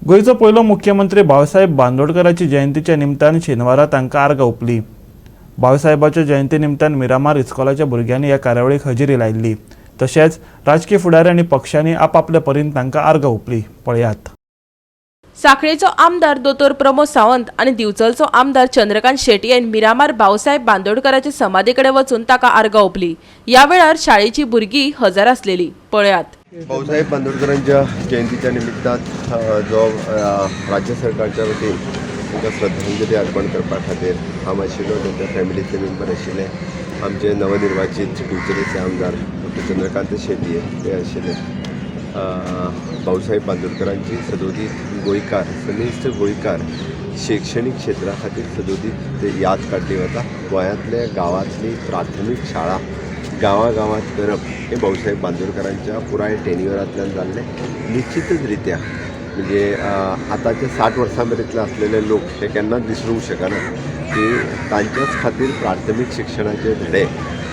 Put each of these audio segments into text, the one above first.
गोंयचो पयलो मुख्यमंत्री भाऊसाहेब बांदोडकराची जयंतीच्या निमतान शेनवारा तांकां आर्गां ओंपली. भाऊसाहेबाच्या जयंती निमतान मिरामार इस्कोलाच्या भुरग्यांनी ह्या कार्यावळीक हजेरी लायिल्ली. तशेंच राजकी फुडारी आनी पक्षांनी आपापल्या परीन तांकां आर्गां ओंपली. पळयात. साखळेचो आमदार दोतोर प्रमोद सावंत आनी दिवचलचो आमदार चंद्रकांत शेटयेन मिरामार भाऊसाहेब बांदोडकराचे समाधी कडेन वचून ताका आर्गां ओंपली. ह्या वेळार शाळेची भुरगीं हजर आसलेली. पळयात. भाऊसाहेब बांदोडकरांच्या जयंतीच्या निमित्तान जो राज्य सरकारच्या वतीन तांकां श्रद्धांजली अर्पण करपा खातीर हांव आशिल्लो, तांच्या फॅमिलींतले मेंबर आशिल्ले, आमचे नवनिर्वाचीत दिवचलेचे आमदार डॉक्टर चंद्रकांत शेटये ते आशिल्ले. भाऊसाहेब बांदोडकरांची सदोदीत गोंयकार, समेस्त गोंयकार शैक्षणीक क्षेत्रा खातीर सदोदीत ते याद काडली वता. गोंयांतले गांवांतली प्राथमीक शाळा गांवागांवांत करप हें भाऊसाहेब बांदोडकरांच्या पुराय टेन्युअरांतल्यान जाल्लें. निश्चितच रित्या म्हणजे आतांचे 60 वर्सां मेरेन आसलेले लोक हे केन्नाच विसरूंक शकना की तांच्याच खातीर प्राथमीक शिक्षणाचे धडे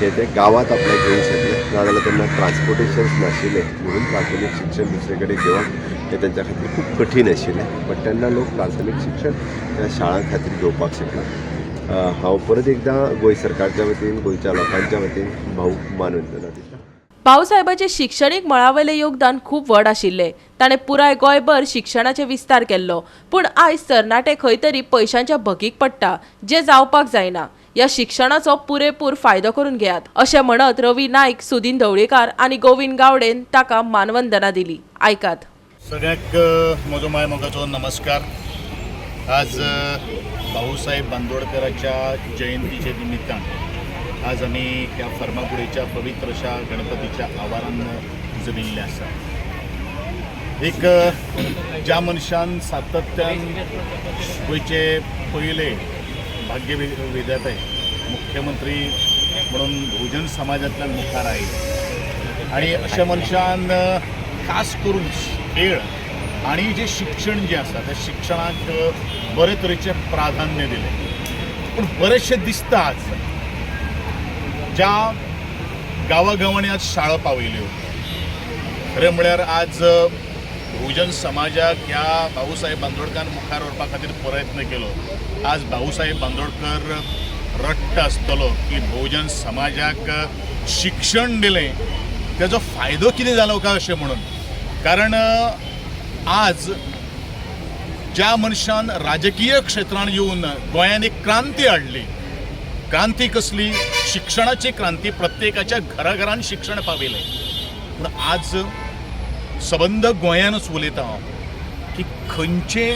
हे ते गांवांत आपल्याक घेवंक शकले. नाजाल्यार तेन्ना ट्रान्सपोर्टेशन्स नाशिल्लें म्हणून प्राथमीक शिक्षण दुसरे कडेन घेवप हें तेंच्या खातीर खूब कठीण आशिल्लें. बट तेन्ना लोक प्राथमीक शिक्षण त्या शाळां खातीर घेवपाक शकले. हांव परत एकदां गोंय सरकारच्या वतीन, गोंयच्या लोकांच्या वतीन भाऊक मानवंदना दिता. भाऊसाहेबाचे शिक्षणीक मळावयलें योगदान खूब व्हड आशिल्लें. ताणें पुराय गोंयभर शिक्षणाचे विस्तार केल्लो. पूण आयज तरणाटे खंय तरी पयशांच्या भकीक पडटा, जें जावपाक जायना. ह्या शिक्षणाचो पुरेपूर फायदो करून घेयात अशें म्हणत रवी नायक, सुदीन ढवळीकार आनी गोविंद गावडेन ताका मानवंदना दिली. आयकात. सगळ्यांक म्हजो माय मोगाचो नमस्कार. आज भाऊसाहेब बांदोडकराच्या जयंतीच्या निमित्तान आज आमी ह्या फर्मागुडीच्या पवित्र अशा गणपतीच्या आवारान जमिल्ले आसा. एक ज्या मनशान सातत्यान गोंयचे पयले भाग्य विधाते मुख्यमंत्री म्हणून बहुजन समाजांतल्यान मुखार आयले आनी अशा मनशान खास करून खेळ आनी जें शिक्षण जें आसा त्या शिक्षणाक बरे तरेचें प्राधान्य दिलें. पूण बरेचशें दिसता, आज ज्या गांवागांवांनी आज शाळा पावयल्यो, खरें म्हळ्यार आज बहुजन समाजाक ह्या भाऊसाहेब बांदोडकारान मुखार व्हरपा खातीर प्रयत्न केलो. आज भाऊसाहेब बांदोडकर रडटा आसतलो की बहुजन समाजाक शिक्षण दिलें तेजो फायदो कितें जालो काय अशें म्हणून. कारण आज ज्या मनशान राजकीय क्षेत्रांत येवन गोंयांत एक क्रांती हाडली, क्रांती कसली? शिक्षणाची क्रांती. प्रत्येकाच्या घराघरान शिक्षण पावयलें. पूण आज सबंद गोंयानूच उलयता हांव की खंयचे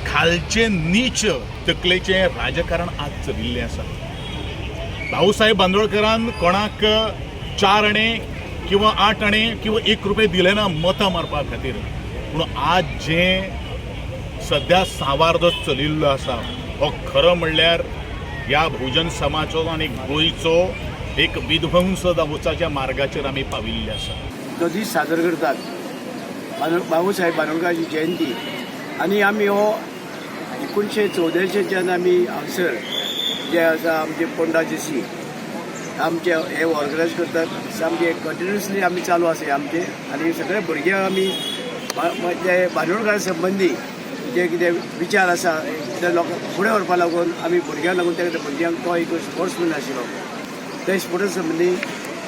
खालचे नीच तकलेचें राजकारण आज चलिल्लें आसा. भाऊसाहेब बांदोडकरान कोणाक 4 आणे किंवा 8 आणे किंवा 1 रुपये दिले ना मतां मारपा खातीर. पूण आज जें सद्या सांवार जो चलिल्लो आसा हो खरो म्हणल्यार ह्या बहुजन समाजाचो आनी गोंयचो एक विध्वंस जावपाच्या मार्गाचेर आमी पाविल्ले आसा. जो दीस साजरो करतात, बाबूसाहेब बांदोडकराची जयंती. आनी आमी हो 1984च्यान आमी हांगसर जे आसा आमचे पोंडा जेसी आमचे हे ऑर्गनायज करतात. सामके कंटिन्युअसली आमी चालू आसा हे आमचे. आनी सगळे भुरग्यांक आमी जे बांदोडकरा संबंदी जे कितें विचार आसा ते लोकांक फुडें व्हरपा लागून आमी भुरग्यांक लागून ते भुरग्यांक, तो एक स्पोर्ट्समॅन आशिल्लो, ते स्पोर्ट्स संबंदी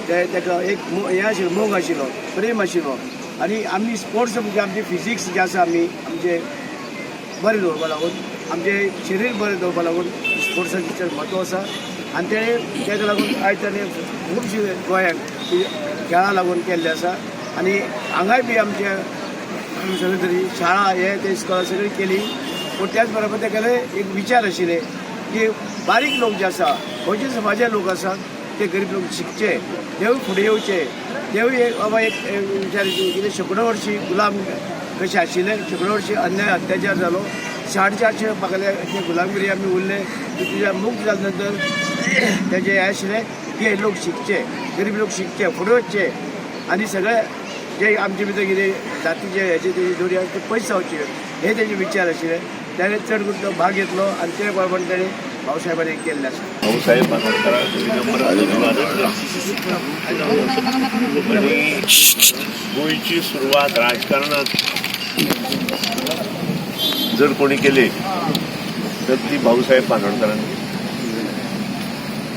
ते ताका एक हें आशिल्लो, मोग आशिल्लो, प्रेम आशिल्लो. आनी आमी स्पोर्ट्स म्हणजे आमचे फिजिक्स जे आसा, आमी आमचे बरें दवरपा लागून, आमचें शरीर बरें दवरपा लागून स्पोर्ट्साचें चड म्हत्व आसा. आनी तेणें ताका लागून आयज ताणें खुबशे गोंयांक खेळा लागून केल्लें आसा. आनी हांगाय बी आमचे सगळे तरी शाळा हे ते इस्कोलां सगळी केली. पूण त्याच बरोबर तेगेले एक विचार आशिल्ले की बारीक लोक जे आसा, खंयचे समाजा लोक आसा, ते गरीब लोक शिकचे, तेवूय फुडें येवचे. तेवूय एक बाबा एक एक विचार कितें शेंकडो वर्शी गुलाम कशे आशिल्ले, शेंकडो वर्शी अन्याय अत्याचार जालो, 450 बागले ते गुलामगिरी आमी उरले. तिच्या मुक्त जाल्या नंतर तेजे हें आशिल्लें की हे लोक शिकचे, गरीब लोक शिकचे, फुडें वचचे आनी सगळे जे आमचे भितर कितें जातीचे हेचे तेजे दोरी आसा ते पयस जावचे, हे तेजे विचार आशिल्ले. ताणें चड करून तो भाग घेतलो आनी ते प्रमाणे ताणें भाऊसाहेबांनी केल्लें आसा. भाऊसाहेब बांदोडकरांक विनम्र अभिवादन. आणि गोंयची सुरवात राजकारणात जर कोणी केली तर ती भाऊसाहेब बांदोडकरांनी केली.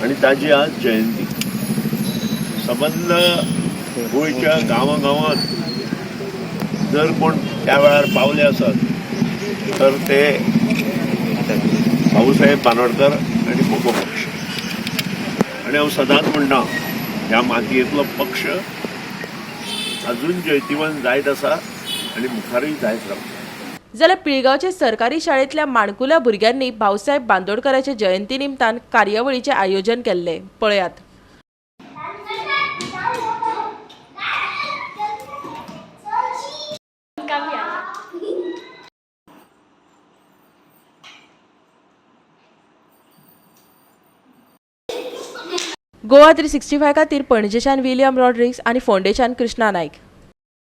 आणि ताजी आज जयंती. सबंद गोंयच्या गांवागांवांत जर कोण त्या वेळार पावले आसत तर ते भाऊसाहेब बांदोडकर आणि मगो पक्ष. आणि हांव सदांच म्हणटा, ह्या मातयेंतलो पक्ष अजून जैतिवंत जायत आसा आणि मुखारूय जायत रावता. जाल्यार पिळगांवचे सरकारी शाळेंतल्या माणकुल्या भुरग्यांनी भाऊसाहेब बांदोडकराच्या जयंती निमतान कार्यावळीचें आयोजन केल्लें. पळयात. गोवा 365 खातीर पणजेच्यान विलियम रॉड्रिग्स आनी फोंडेच्यान कृष्णा नायक.